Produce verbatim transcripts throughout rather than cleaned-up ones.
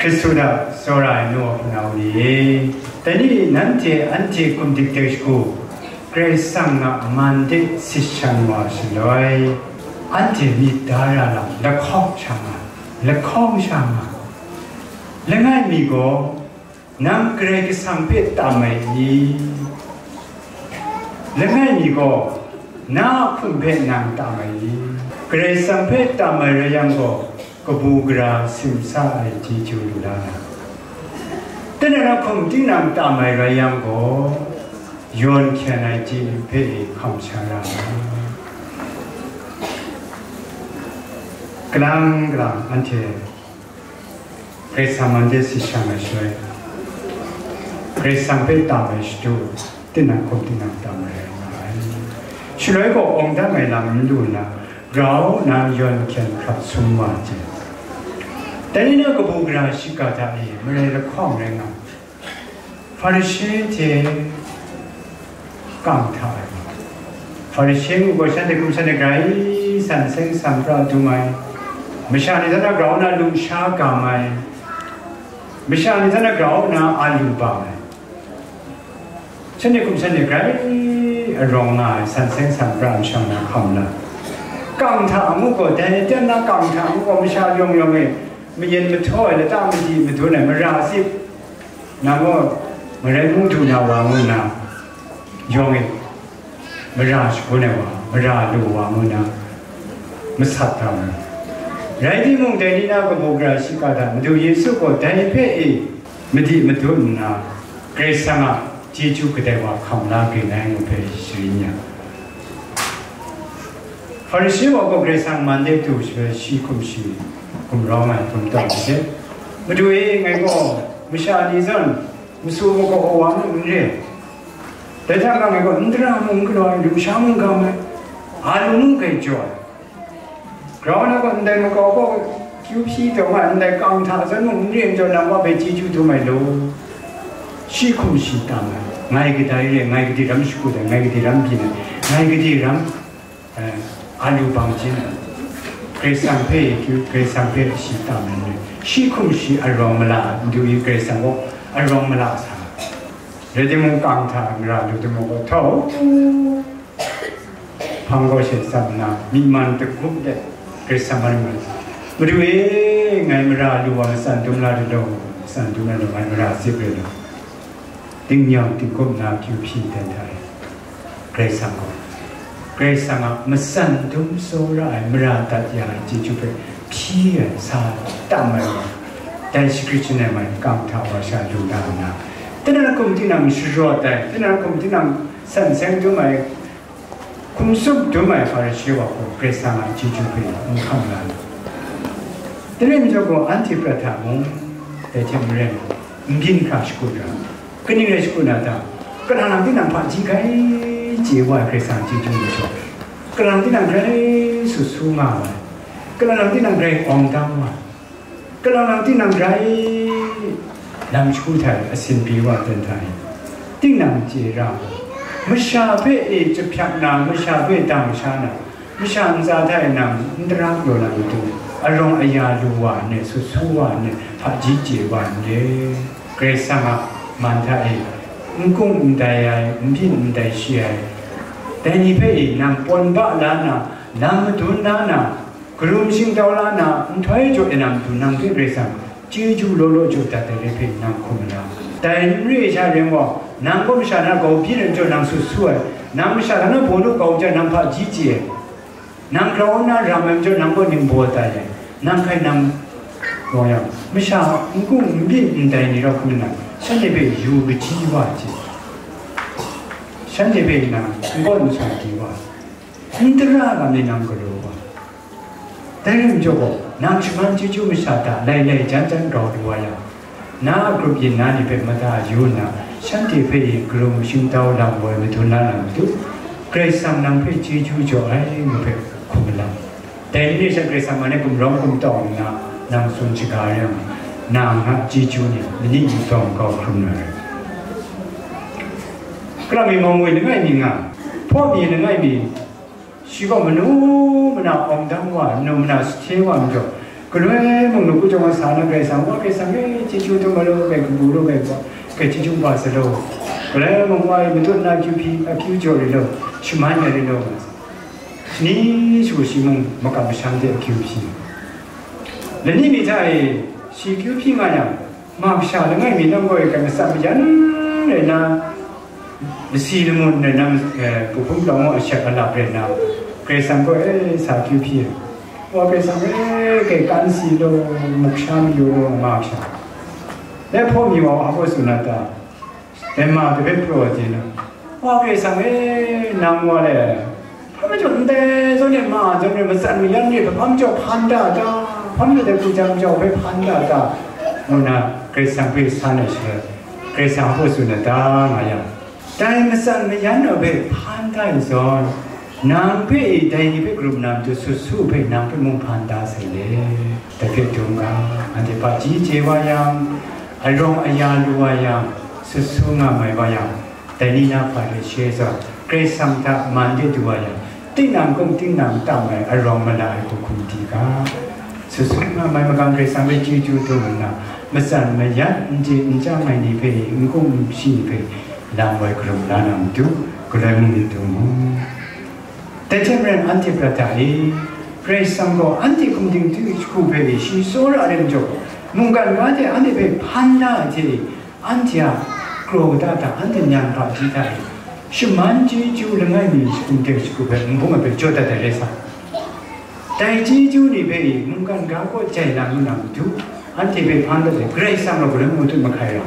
Hkristu hta tsawra ai nu wa hpunau ni e, dai ni nanhte anhte hkum dik de shagu, Karai Kasang a man de sit shan wa shaloi, anhte myit da ra lam lahkawng sha nga, lahkawng sha nga. Langai mi gaw, nang Karai Kasang hpe tam ai i? Langai mi gaw, na a hkum hpe nang tam ai i? Karai Kasang hpe tam ai rai yang gaw, kabu gara simsa ai chyeju lu la na. Tinang a hkum tinang tam ai rai yang gaw, yawn hkyen ai chyeju hpe hkam sha ra na. Kalang kalang anhte Karai Kasang man de sit shan ai shaloi, Karai Kasang hpe tam ai shadu, tinang hkum tinang tam ai rai nga ai. Shaloi gaw awng dang ai lam n lu nna, grau nna yawn hkyen hkrap sum wa ai. Dai ni na kabu gara shiga hta e marai lahkawng rai nga ai. Hparishe hte kang hta ai. Hparishe ngu gaw, shanhte hkum shanhte grai san seng san pra dum ai, masha ni hta na grau nna lusha gam ai, masha ni hta na grau nna a lu bang ai, shanhte hkum shanhte grai arawng nga ai, san seng san pra masha na hkam la. Kang hta ngu gaw, dai aten na kang hta ngu gaw, masha yawng yawng e mayen mahtaw ai, lata madi madun ai, mara sip, nang gaw marai mung du na wa ngu nna, yawng e mara shagun ai wa, mara lu wa ngu nna, masat da mu. Rai timung, dai ni na kabu gara shiga hta Madu Yesu gaw dai hpe e madi madun nna, Karai Kasang a chyeju kadai wa hkam la byin ai ngu hpe sharin ya. Hparishe wa gaw Karai Kasang man de du shaloi, shi hkum shi gumrawng ai, gumtawng ai hte, "Madu e, ngai gaw masha ni zawn masu magaw wa mung n re, dai hta mung ngai gaw ndara mung n galaw ai, lusha mung gam ai, a lu mung grai jaw ai, grau na gaw ndai makau gaw kyu hpyi taw nga ai, ndai kang hta zawn mung n re, njaw nang wa hpe chyeju dum ai law, shi hkum shi tam ai, ngai kadai re, ngai gade ram shakut ai, ngai gade ram byin ai, ngai gade ram, eh, a lu bang jin ai, Karai Kasang hpe kyu, Karai Kasang hpe shi tam ai ni, shi hkum shi arawng mala, Madu e Karai Kasang gaw arawng mala sa ai. Rai timung, kang hta mara lu timung gaw, htau hpang gaw she tsap nna, myi man dagup let Karai Kasang a ring ai, Madu e, ngai mara lu wa matsan dum la lu law, matsan dum la law, ngai mara sip re law." Tingnyang tingkum na kyu hpyi ten hta e, Karai Kasang gaw, Karai Kasang a matsan dum tsawra ai, mara dat ya ai chyeju hpe hpyi ai, sa tam ai wa, dai shagrit shangai ai kang hta wa sha lu na nna, tinang hkum tinang sharawt ai, tinang hkum tinang san seng dum ai, hkum tsup dum ai Hparishe wa gaw Karai Kasang a chyeju hpe n hkam la ai. Dai rai majaw gaw, anhte prat hta mung dai hte maren n byin hkra shakut ra. Kaning rai shakut na ta? Kalang lang tinang hpaji grai chye wa ai Karai Kasang a chyeju majaw, kalang lang tinang grai sut su nga wa ai, kalang lang tinang grai awng dang wa ai, kalang lang tinang grai lam shagu hta e asin byi wa ten hta e, tinang chye ra ai. Masha hpe e chyahpyak na, masha hpe dang sha na, masha ntsa hta e nang n tara galaw na matu, arawng aya lu wa n re, sut su wa n re, hpaji chye wa n re. Karai Kasang a man hta e n kung n dai ai, n byin n dai shi ai, dai ni hpe e nang pawn ba la nna, lam madun la nna, karum shingtau la nna, nhtoi jaw e na matu, nang hpe Karai Kasang chyeju law law jaw dat ai re hpe nang hkum mara. Dai n re ai sha rai gaw, nang gaw masha na grau byin ai majaw nang sut su ai, nang masha na baw lu kau ai majaw nang hpaji chye ai, nang grau nna ram ai majaw nang gaw ningbaw tai ai, nang hkai nang gaw yang, masha n kung n byin n dai ni rau hkrum nna, shanhte hpe yu kaji wa ai hte, shanhte hpe nang n kaw n sa di wa ai, n tara lam ni nang galaw wa ai. Dai rai majaw gaw, nang shaman chyeju masha hta lai lai jan jan grau lu wa yang, na a grup yin na ni hpe mada yu nna, shanhte hpe e karum shingtau lam woi madun la na matu, Karai Kasang nang hpe chyeju jaw ai ngu hpe hkum malam. Dai ni hte sha Karai Kasang man e gumrawng gumtawng nna nang tsun shaga yang, nang a chyeju ni lani yubawng kau hkrum na rai. Kalang mi mawng woi langai mi nga, hpaw mi langai mi, shi gaw manu mana awng dang wa, manu mana sahte wa majaw, Galoi mung nu ku jawng a sa na Karai Kasang, wa Karai Kasang e, chyeju dum ai law, kai kabu law, kai ba, kai chyeju ba sa law. Galoi mung wa e matut na akyu hpyi, akyu jaw ri law, shaman ya ri law, nga sa. Shani shu shi mung makam masham de akyu hpyi. Lani mi hta e, shi akyu hpyi nga yang, ma kasha langai mi nang gaw e kai matsat mayan rai na, lasi lamun rai na, eh, kahpung palawng a ashak alap rai na, Karai Kasang gaw e sa akyu hpyi ai. Wa Karai Kasang e, kai kan si law, muk sha mayu law, nga ma sha. Dai hpaw mi wa, wa hpaw tsun na ta? Dai ma hpe praw ai hte na, Wa Karai Kasang e, nang wa le, hpa majaw ndai zawn e, ma zawn e, matsan mayan re, hpa majaw hpan da ta? Hpa majaw dai hku jang jau hpe hpan da ta? Ngu na Karai Kasang hpe san ai shaloi, Karai Kasang hpaw tsun na ta nga yang, Dai matsan mayan ai hpe hpan da ai zawn, nang hpe e dai ni hpe karum na matu sut su hpe nang hpe mung hpan da sai le. Dai hpe dum ga, anhte hpaji chye wa yang, arawng aya lu wa yang, sut su nga mai wa yang, dai ni na hpa re she zawn, Karai Kasang hta man de du wa yang, tinang kung tinang tam ai arawng mala ai hku hkum di ga. Sut su nga mai magang Karai Kasang hpe chyeju dum nna, matsan mayan n chye n chyang ai ni hpe, n kung n hpyi hpe, lam woi karum la na matu, galoi mung ni dum mu. Dai hte maren anhte prat hta e, Karai Kasang gaw anhte hkum dingtu jahku hpe e, shi tsawra ai majaw, mungkan ga hte anhte hpe hpan da ai hte e, anhte a kraw kata hta, anhte nyan hpaji hta e, shaman chyeju langai mi shakum teng shaku hpe nbung ai hpe jaw dat ai rai sa. Dai chyeju ni hpe e mungkan ga kaw jai lam lu na matu, anhte hpe hpan dat ai Karai Kasang gaw galoi mung matut mahkai ra.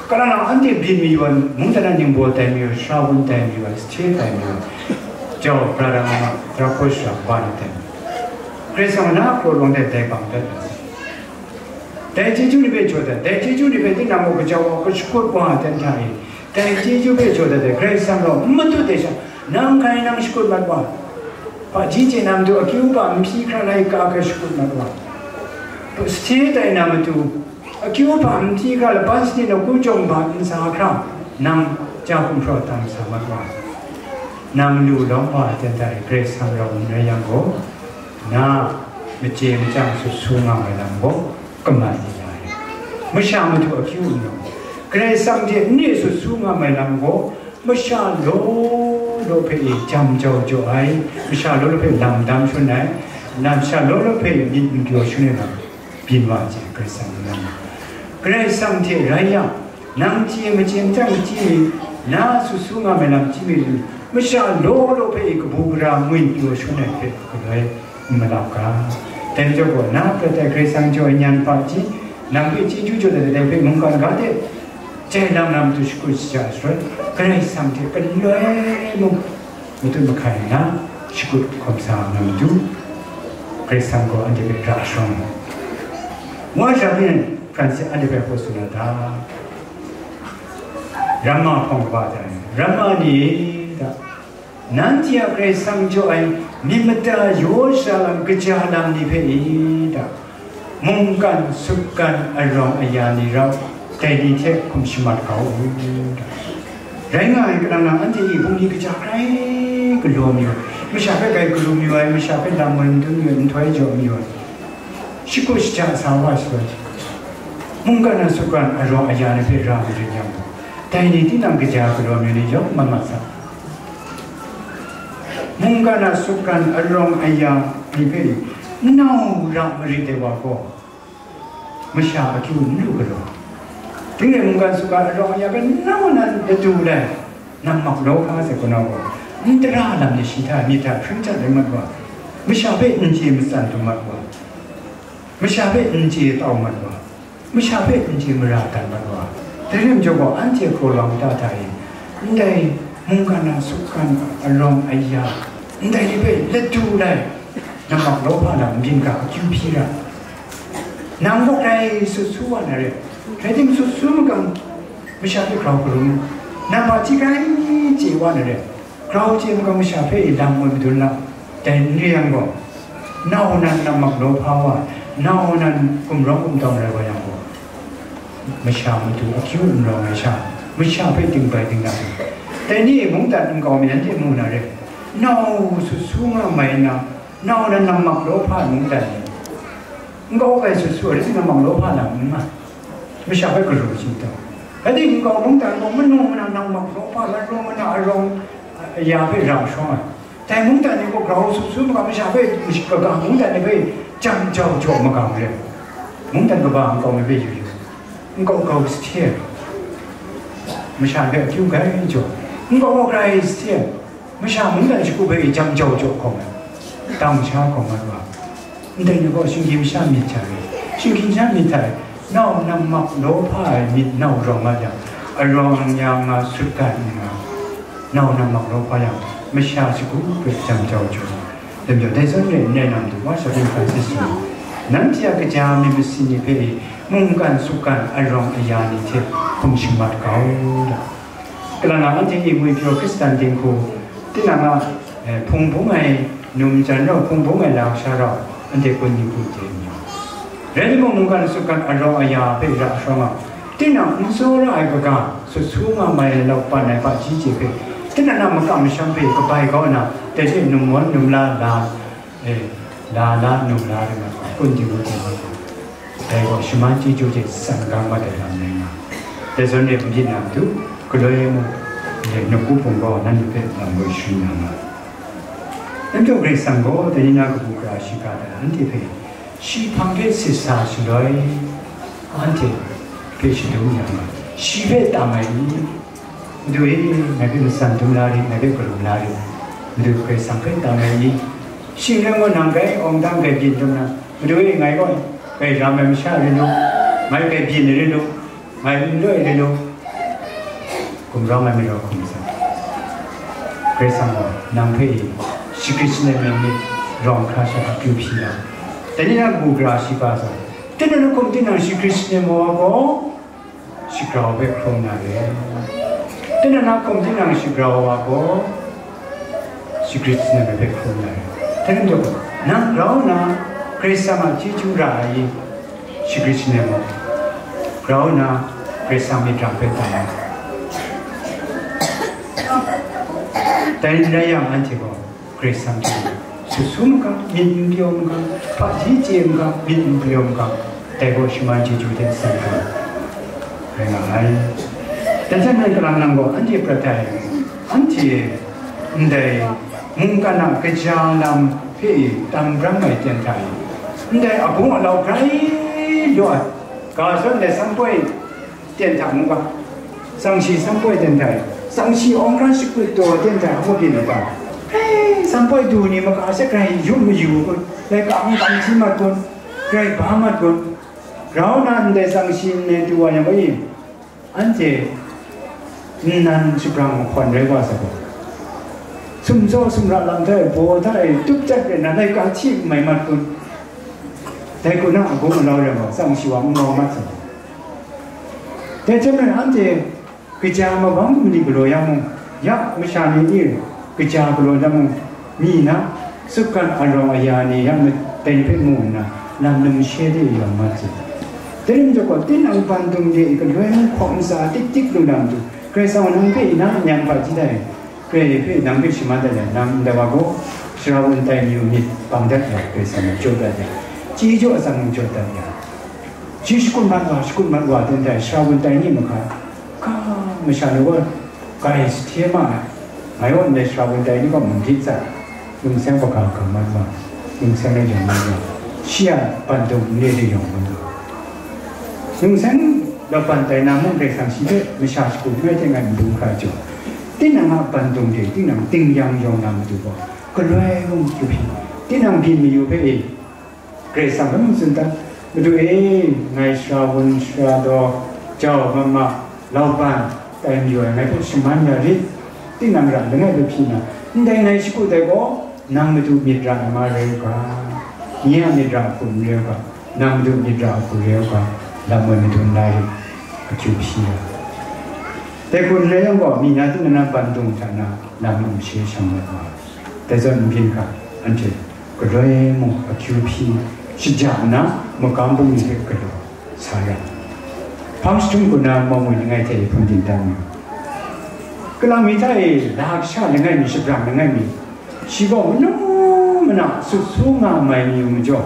Kalang lang anhte byin mayu ai, mungdan a ningbaw tai mayu ai, sara wun tai mayu ai, sahte tai mayu ai, jau, brada mama, dara hkaw shara kaba ni tai mayu ai. Karai Kasang na kraw lawng dai dai bang dat ai. Dai chyeju ni hpe jaw dat, dai chyeju ni hpe tinang gaw kajau wa, kashakut wa ai ten hta e, dai chyeju hpe jaw dat ai Karai Kasang gaw n matut ai sha, nang hkrai nang shakut mat wa, hpaji chye na matu akyu pa n hpyi hkra laika hkra shakut mat wa, sahte tai na matu akyu pa n hpyi hkra laban sanit na ku jawng ba n sa hkra, nang ja hkum hpraw tam sa mat wa, nang lu lawm wa ai ten hta e Karai Kasang rau n rai yang gaw, na machye machyang sut su nga ai lam gaw kamat li na re. Masha matu akyu n rawng, Karai Kasang hte n re sut su nga ai lam gaw, masha law law hpe e jam jau jaw ai, masha law law hpe lam dam shangun ai, na masha law law hpe myit n pyaw shangun ai lam byin wa ai hte Karai Kasang n rawng. Karai Kasang hte rai yang, nang chye machye machyang chyi mi, na sut su nga ai lam chyi mi lu, masha law law hpe e kabu gara ngwi pyaw shangun ai hpe galoi n malap ga. Dai majaw gaw, na prat ai Karai Kasang jaw ai nyan hpaji, nang hpe chyeju jaw dat ai dai hpe mungkan ga de jai lam na matu shakut shaja ai shaloi, Karai Kasang hte galoi mung matut mahkai nna, shakut hkawm sa na matu, Karai Kasang gaw anhte hpe ra shawng ai. Wa sha hpyen Francis anhte hpe hpaw tsun na ta? Ramma hpawng kaba hta e, ramma ni e ta, nanhte a Karai Kasang jaw ai myit mada yaw sha lam, kaja lam ni hpe e ta, mungkan sutgan arawng aya ni rau, dai ni hte hkum shamat kau u ta. Rai nga ai, kalang nang anhte e bungli kaja grai galaw mayu ai, masha hpe grai garu mayu ai, masha hpe lam woi madun mayu ai, nhtoi jaw mayu ai, shakut shaja sa wa ai shaloi, mungkan a sutgan arawng aya ni hpe ra marit yang, dai ni tinang kaja galaw mayu ni yawng mat mat sa. Mungkan a sutgan arawng aya ni hpe nau ra marit ai wa gaw, masha akyu n lu galaw. Dai rai mungkan sutgan arawng aya hpe nau nan ladu lai, nammak law hpa sai gaw, nau gaw n tara lam ni shi hta myit hta hpring hta rai mat wa, masha hpe n chye matsan dum mat wa, masha hpe n chye tau mat wa, masha hpe n chye mara dat mat wa. Dai rai majaw gaw, anhte hkraw lawang ta hta e, ndai mungkan a sutgan arawng aya, ndai ni hpe ladu lai, nammak law hpa na n byin ga akyu hpyi ra. Nang gaw grai sut su wa na re, rai tim, sut su magang masha hpe grau karum, nang hpaji grai chye wa na re, grau chye magang masha hpe e lam woi madun la. Dai n re yang gaw, nau nan nammak law hpa wa, nau nan gumrawng gumtawng rai wa yang gaw, masha matu akyu n rawng ai sha, masha hpe dingbai dingna, dai ni e mungdan nkau mi nanhte mu na re, nau sut su nga mai nna, nau nan nammak law hpa ai mungdan ni, Nkau kai sut su ai, rai timung, lawhpa lam n nga, masha hpe garu chyu taw. Rai timung, nkau mungdan gaw manu mana nang mak lawhpa, manu mana arawng aya hpe ra shawng ai. Dai mungdan ni gaw grau sut su maga, masha hpe kaga mungdan ni hpe jam jau jaw maga marai. Mungdan kaba nkau ni hpe yu yu, nkau grau sahte ai, masha hpe akyu grai jaw, nkau gaw grai sahte ai. Masha mungdan shagu hpe jam jau jaw hkawm ai, dang sha hkawm ai wa, ndai ni gaw shinggyim sha myit hta e, shinggyim sha myit hta e, nau nang mak lawhpa ai myit nau rawng mat yang, arawng yang nga sut gat nna, nau nang mak lawhpa yang, masha shagu hpe jam jau jaw. Dai majaw, dai zawn re n rai na matu, Wa Shaw King Francis ni, nanhte a kaja myit masin ni hpe mungkan sukgan arawng aya ni hte hkum shamat kau da. Kalang a anhte e ngwi pyaw Hkristan dinghku, tinang a, eh, hpung bung ai num jan rau, hpung bung ai lam sha rau, anhte kun ni kun hte n yu. Rai timung, mungkan sukgan arawng aya hpe ra shawng a, tinang n tsawra ai kaga, sut su nga mai ai laupan ai hpaji chye hpe, tinang a makam masham hpe kabai kau nna, dai hte num mawn num la la, eh, la la num la rai nga, kun di ngu di ngu. Dai gaw shaman chyeju hte san gang mat ai lam rai nga, dai zawn e myit na matu, galoi mung, eh, nawku hpung gaw nanhte hpe lam woi sharin na nga. Nanhte Karai Kasang gaw dai ni na kabu gara shiga hta anhte hpe shi hpang hte sit sa shaloi, anhte hpe shadum yang, shi hpe tam ai ni, Madu e, ngai hpe matsan dum la rit, ngai hpe galum la rit. Madu Karai Kasang hpe tam ai ni, shing rai ngu nang grai awng dang grai byin dum na, Madu e, ngai gaw grai ram ai masha rit lu, ngai grai byin ai rit lu, ngai n loi rit lu, gumrawng ai majaw hkum sa. Karai Kasang gaw nang hpe shagrit shanem ai myit rawng hkra sha akyu hpyi ai. Dai ni na kabu gara shiga sa, tinang na hkum tinang shagrit shanem ai wa gaw, shagrau hpe hkrum na re. Tinang na hkum tinang shagrau wa gaw, shagrit shanem ai hpe hkrum na re. Dai rai nna, nang grau nna Karai Kasang a chyeju ra ai i, shagrit shanem ai, grau nna Karai Kasang myit ra hpe tam ai. Dai n rai yang, anhte gaw Karai Kasang hte sut su maga, myit n pyaw maga, hpaji chye maga, myit n pyaw maga, dai gaw shaman chyeju hte san ga rai nga ai. Dai hte maren, kalang nang gaw anhte prat ai, anhte ndai mungkan a kaja lam hpe tam brang ai ten hta e, ndai abung alau grai law ai, ga zawn ai sanpoi ten hta mu ga, tsangshi sanpoi ten hta e, tsangshi awng hkra shakut taw ten hta e, hkawbyin ai ga, hei, sanpoi du ni maga she grai yum mayu kun, laika hkam hti mat kun, grai ba mat kun, grau nna ndai tsangshi nne du wa yang gaw, anhte nnan shabrang mahkawn rai wa sa gaw, sumtsaw sumra lam hta e, baw hta e, tup chyat rai nna, laika hti mai mat kun, dai hku na abung alau rai wa, tsangshi wa n mau mat sa gaw. Dai hte maren, anhte kaja mabang mali galaw yang mung, ya masha ni e kaja galaw yang mung, mi na, sutgan arawng aya ni ya ma-, dai hpe mu nna, lam num she de yawn mat sai. Dai rai majaw gaw, tinang bandum de galoi hkawm ntsa tik tik lu na matu, Karai Kasang nang hpe i na, nang hpaji dai, Karai hpe nang hpe shaman dat ai, nang ndai wa gaw, sara wun tai ni u myit bang dat ai, Karai Kasang mung jaw dat ai, chyeju atsam mung jaw dat ai. Shi shakut mat wa, shakut mat wa ten hta e, sara wun tai ni mahka, ga masha ni gaw grai sahte ma ai. Ngai gaw ndai sara wun tai ni gaw manggit tsat, lungseng hpaga ga mat wa, lungseng rai jang mat wa, shi a bandum n re de yawng mat wa. Lungseng laupan tai na mung, Karai Kasang shi hpe masha shagu ngai hte ngai n bung hkra jaw, tinang a bandum de, tinang ting yang yawng na matu gaw, galoi mung kyu hpyi, tinang byin mayu hpe e, Karai Kasang hpe mung tsun dat, Madu e, ngai sara wun sara daw, jau mama, laupan, tai mayu ai ngai hpe shaman ya rit. Tinang ra langai hpe hpyi na, ndai ngai shagu dai gaw, nang Madu myit ra ai ma rai u ga, nye a myit ra hku n rai u ga, nang Madu myit ra hku rai u ga, lam woi Madu n la rit, akyu hpyi ai. Dai hku n rai yang gaw, mi na tinang na bandung hta na lam n she shang mat wa. Dai zawn n byin hkra, anhte galoi mung akyu hpyi, shaja nna magam bungli hpe galaw sa yang, hpang jahtum kaw na mawng ngwi langai hte hpun dingdan mi, kalang mi hta e la kasha langai mi, shabrang langai mi, shi gaw manu mana sut su nga mai mi majaw,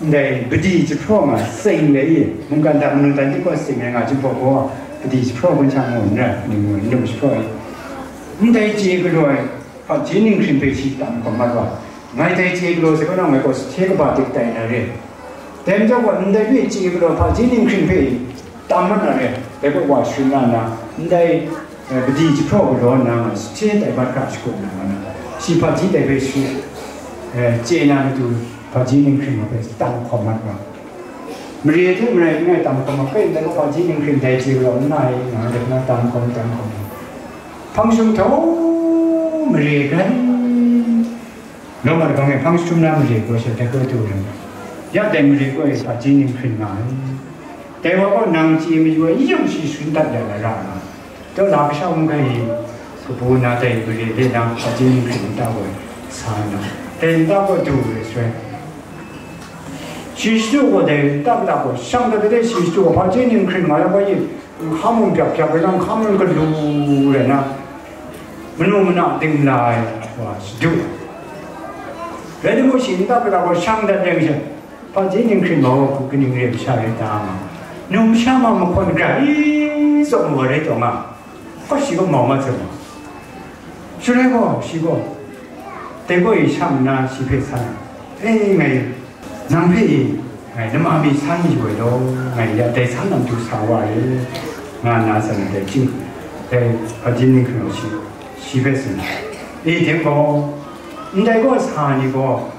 Ndai padi jahpraw nga seng le i, mungkan hta manu dan di gaw seng le nga jahpraw gaw, padi jahpraw gun sha mu n rai, ning ngu n lu jahpraw i. Ndai chye galaw ai hpaji ninghkring hpe shi tam hkawm mat wa, ngai dai chye galaw sai kaw na ngai gaw sahte kaba dik tai na re. Dai majaw gaw, ndai mi chye galaw hpaji ninghkring hpe tam mat na re, dai gaw wa sharin na na, ndai, eh, padi jahpraw galaw nna nga, sahte tai mat hkra shakut na nga na, shi hpaji dai hpe shi, eh, chye na matu, hpaji ninghkring hpe tam hkawm mat nga. Mare hte marai langai tam hkawm mat, kai ndai gaw hpaji ninghkring dai chye galaw n na i, nga, dai na tam hkawm, tam hkawm. Hpang shum htaw mare grai. Lawm a lahkawng e hpang shum na mare gaw sha dai gaw du rai. Ya dai mare gaw e hpaji ninghkring nga ai. Dai wa gaw nang chye mayu ai, yawng shi sharin dat ya na ra nga. Daw la kasha hkungga e, kabu na dai mare de na hpaji ninghkring nta gaw sa na, dai nta gaw du ai shaloi, shi shadu gaw dai nta kata gaw shang dat de, shi shadu gaw hpaji ninghkring nga ai wa e, Nhka mung byak byak rai na, nhka mung galu rai na, manu mana dingla ai wa shadu ai. Rai timung, shi nta kata gaw shang dat rai masha, hpaji ninghkring gaw kaning re masha rai ta nga, numsha ma mahkawn grai tsawm wa rai taw nga, gaw shi gaw mau mat sai ma. Shaloi gaw shi gaw, dai gaw e shang nna shi hpe san, "E, ngai, nang hpe e, ngai nama mi san mayu ai law, ngai ya dai san na matu sa wa ai," nga nna san ai dai ching, dai hpaji ninghkring gaw shi, shi hpe tsun, "E, dai gaw, ndai gaw sa ai ni gaw,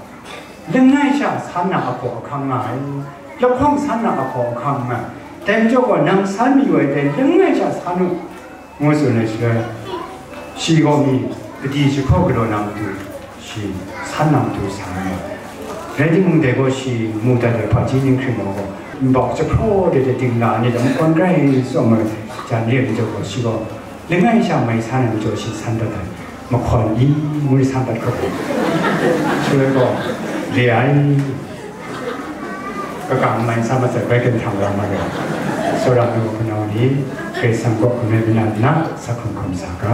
langai sha san na ahkaw ahkang nga ai, lahkawng san na ahkaw ahkang nga ai, dai majaw gaw nang san mayu ai dai langai sha san u," ngu tsun ai shaloi, shi gaw mi padi jahpraw galaw na matu, shi san na matu sa ai. Rai timung, dai gaw shi mu dat ai hpaji ninghkring gaw, nbak jahpraw de de dingla ai ni lam makon grai tsawm ai jan re ai majaw gaw, shi gaw langai sha mai san ai majaw shi san dat ai. Mahkawn ni ngu san dat hkra gaw, shaloi gaw, re ai. Kaga mai sa masat bai kan htam ra ma rai. Tsawra nu hpunau ni, Karai Kasang kaw hkum rai manan nna, sa hkum hkum sa ga.